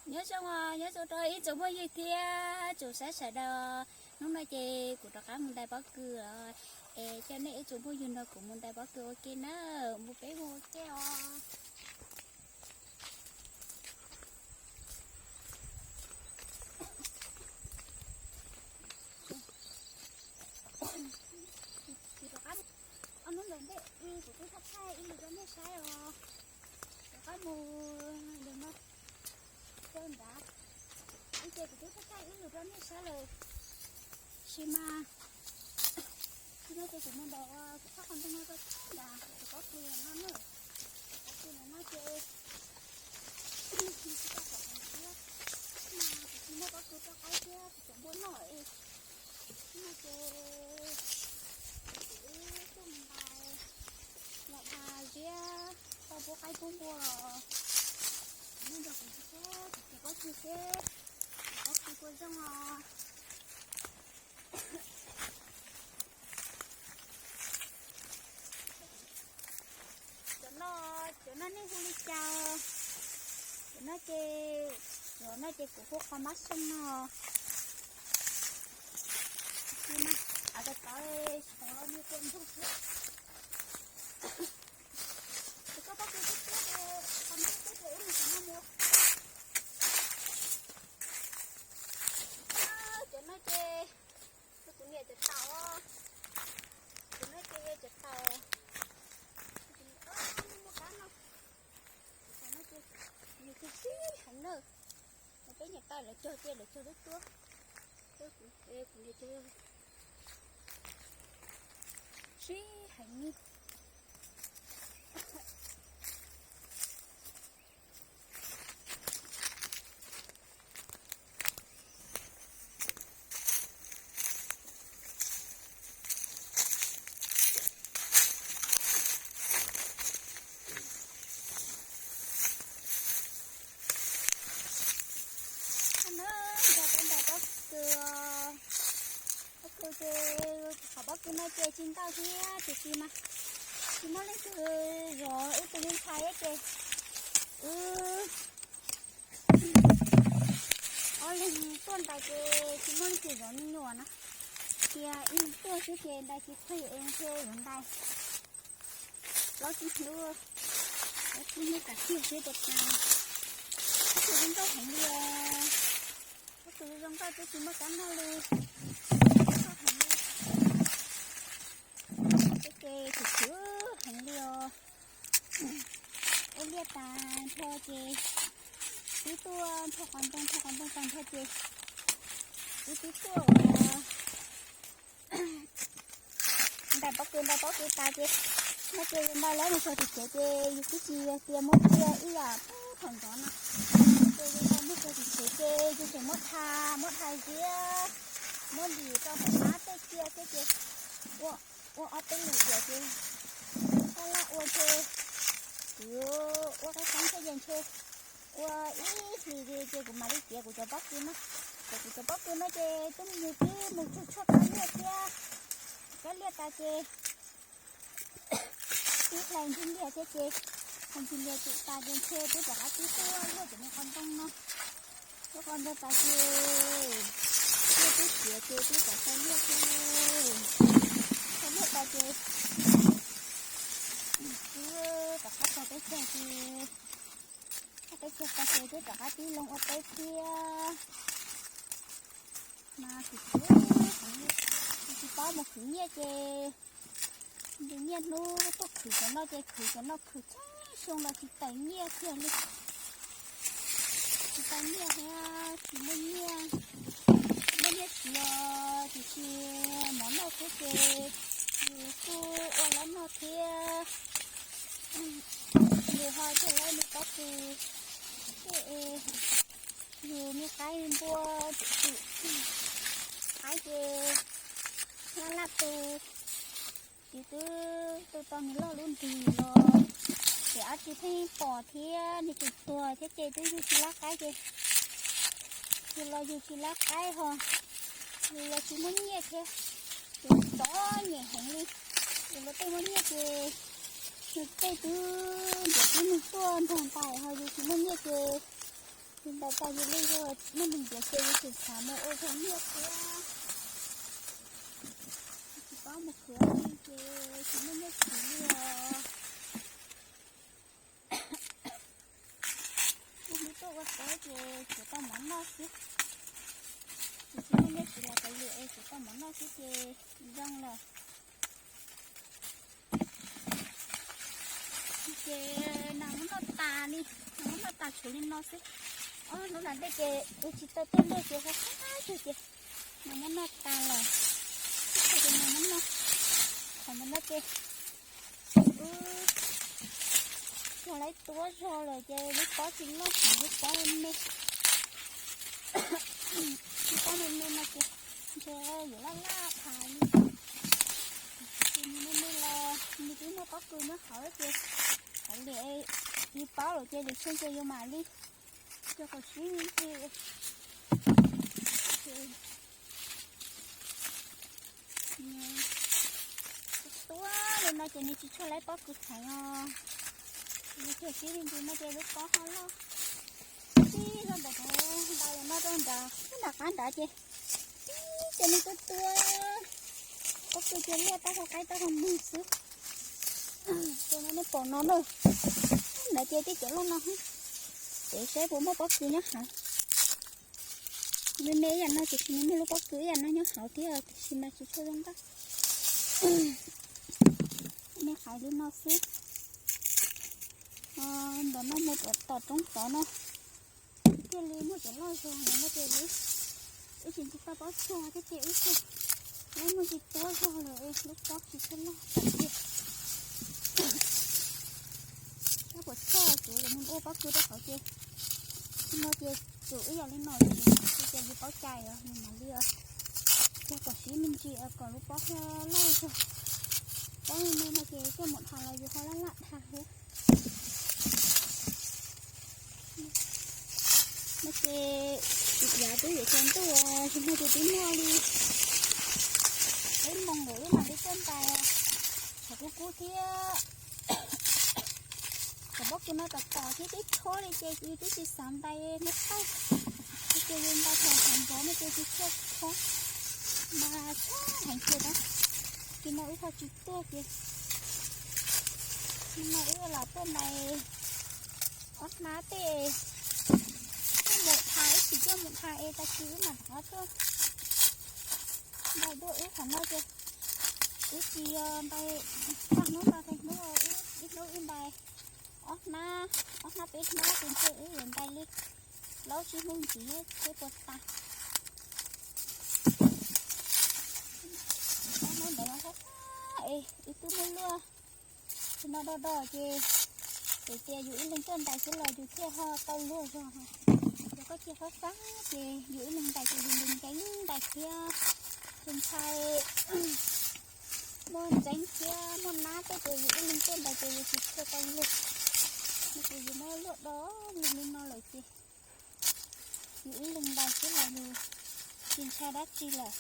Nyob zoo os, nyob zoo rau ib tsoom phooj ywg thiab tsoom saib sawv daws. Hnub no ces kuv rov qab mus ntais pob kws os, es coj nej ib tsoom phooj ywg nrog kuv mus ntais pob kws ua ke na. Mus peb mus ua ke os. Ob hnub ntawd ntej kuv twb thaij thaij ib lwm rau nej saib os. Rov qab mus ntawm no rau nrad, ib ces kuv twb thaij thaij ib lwm rau nej saib lawm. Sis mas, sis no ces kuv mus ntawm kuv txoj qhov ntoo no rau nrad, kuv pob kws no na. Pob kws no ces tsis tau kom heev thiab, mas kuv tsis muaj pob kws rau qaib thiab kuv cov npua noj no ces kuv tuaj mus ntais los dhau ziab tau pub qaib pub npua los nej nrog kuv mus thiab kuv cov pob kws seb kuv pob kws puas zoo os. Cov no, cov no nej hu li cas? Cov no ces, cov no ces kuv hu qhov mab xoo no. Tsis mas, av tau tau, tsis tau los nws tuaj ntug thiab. Ces koj pob kws twb tuab ces qhov no twb ces wb mus qhov no mus. Cov no ces, kuv niam cov taum, cov no ces yog cov taum. Muaj kab no, cov taum no ces nws cog sib heev na. Peb niam tais lawv cog ces lawv cog twb tuab. Kuv niam cog sib heev li. Nyob zoo, peb ntais pob kws, pob kws ces qhov pob kws no ces tsis ntau thiab tiam sis mas tsis muaj leej twg zov, wb tus me ntxhais ces wb ob leeg tuaj ntais ces tsis muaj leej twg zov me nyuam na. Tias ib leeg tuaj xwb ces ntais tsis txog es ntshe yuav ntais plaub tsib hnub, plaub tsib hnub kav kiag xwb ces tas. Pob kws zoo nkauj heev li os. Pob kws zoo nkauj twb tsis muaj kab noj li. Zoo nkauj heev li. Ces khwv khwv heev li os. Ua liaj tas nrho ces twb tuaj nrho qhov ntoo, nrho qhov ntoo tas nrho ces twb twb tuaj ua ntais pob kws, ntais pob kws tas ces no ces yus ntais lawm mus txog tim tsev ces yus twb tsis yog tias muab cia ib yam pub thaum ntxov no. Ces yus ntais mus txog tim tsev ces yus tseem muab tha, muab tha ziab, muab ntim rau hauv qab tej cia thiab ces ua, ua ob peb lwm tiam ces taj laj ua ntshe kuv ua qab qab thiab ces ntshe ua ib hlis ces kuv mam li ciav kuv cov pob kws no. Ces kuv cov pob kws no ces twb mus pib mus tsuag tshuaj kab liaj thiab. Kab liaj tas ces pib hlais ntxhib liaj thiab ces hlais ntxhib liaj tsum tas ces ntshe twb rov qab pib tuaj luaj cov me qhov ntoo no. Tuaj qhov ntoo tas ces liaj twb tiav ces twb rov xaws liaj thiab. Xaws liaj tas ces twb rov qab txog teb chaws ces, txog teb chaws tas ces twb rov qab pib loo ua teb thiab. Mas khwv khwv, tsis paub mus khwv nyiaj ces, nyiaj hnub tuaj khwv cov no ces khwv cov no khwv tseeb xyoo los tsis tau nyiaj kiag li. Tsis tau nyiaj thiab tsis muaj nyiaj, muaj nyiaj txiv os tiam sis mov noj xwb ces yus kuj ua lab noj thiab. Yus ho thiaj lab li pob kws, yus me qaib npua, qaib ces laj laj tu, ces twb tu tau nws loj lub nrig los, ces dab tsi pheej pom thiab nws tus tuag thiab ces twb yug tsis lab qaib ces, yus los yug tsis lab qaib ho, yus los tsis muaj nyiaj thiab, ces txom nyem heev li. Yus luag tej muaj nyiaj ces, luag tej twb ntiav tib neeg tuaj nrog ntais ho yus tsis muaj nyiaj ces, yus Tas yus li yog muaj neeg ntiav ces yus tseem xav mus ua zog nyiaj thiab. Tsis paub mus khwv li ces tsis muaj nyiaj khwv li os. Ib hnub tuaj ua teb ces tsuas tau mov noj xwb. Tsis muaj nyiaj khwv los kav liam es tsuas tau mov noj xwb ces zoo lawm. Ces nas muab noj tas li, nas muab noj tas tshuav li no xwb. Ob hnub nram ntej ces wb tsis tau tuaj ntej ces ho qab tsug ces nas muab noj tas lawm. Ces nas muab noj, qhov ntawd no ces wb tsuag laib tuab zog lawm ces lub pob tsis loj heev, lub pob me me. Lub pob me me no ces ntshe yuav laj laj tas li. Ces nws me me los nws twb muaj pob kws nyob hauv ces kav liam, yus paub lawm ces lwm tsheej ces yus mam li cog kom sib me ntsis. Tuab li no ces nws tsis tshua laib pob kws heev os. Yus cog sib me ntsis no ces lub pob ho loj. Tib zog ntawm kuv ntau los no rau nrad, nram qab nrad ces tib cov me tuab tuab, pob kws ces liaj tab ho qaib tab ho muag xwb. Ces no nej pom no na, ntawd ces tib cov loj no, ces saib puas muaj pob kws nyob hauv. Me me ib yam no ces tsis muaj lub pob kws ib yam no nyob hauv thiab tiam sis mas tsis tshua zoo nqaij. Me hais li no xwb. Ntawm no mus tom roob tod no thiaj li muaj cov loj zog no ces wb tsis tsis tau paub txog thiab ces wb tsis laib muaj tsis tuab zog lawm, lub pob tsis tshua loj tas tiag. Nyob puas txog ces nws ua pob kws rau hauv ces no ces tsum ib yam li no ces yus paub cai os, yus mam li cog kom sib me ntsis kom lub pob ho loj zog. Pob me me no ces coj mus dhas los yus ho laj laj dhas thiab. No ces yav twb yuav tsaus ntuj, tsis muaj tus twb muaj li ib moos lawm wb mam li tuaj ntais. Tshav kub kub thiab, cov pob kws no tom tom thiab twb tshuab li ces yus twb tsis xav ntais hnub thaij, ces yus ntais thaum tshav nrov no ces tsis tshua tshuab, mas tshuab heev tiag na. Ces no wb ho tsis tuaj ces no wb lam tuaj ntais ob hnab tej, tuaj mus dhas, wb tsis tuaj mus dhas es tag kis wb mam rov qab tuaj ntais dua. Wb qhov no ces wb tsis yog ntais tag hnub ntais feem hnub, ib hnub wb ntais ob hnab, ob hnab peb hnab ces ntshe wb yuav ntais li plaub tsib hnub ntxiv thiab puas tas. Ob hnub ntawd no es wb twb muaj luaj, tus no do do ces, ces tias yus ib leeg tuaj ntais xwb los yus thiaj ho tau luag zog. Yog koj cia fab fab ces yus ib leeg ntais ces yus nkees nkees ntais thiab. Ces ntshai muaj ntxeev thiab muaj nab tej ces yus ib leeg tuaj ntais ces yus tsis tshua tau luag. No ces yus muab luaj do luag li no lawm ces yus ib leeg ntais xwb los yus tsis ntshai dab tsi lawm.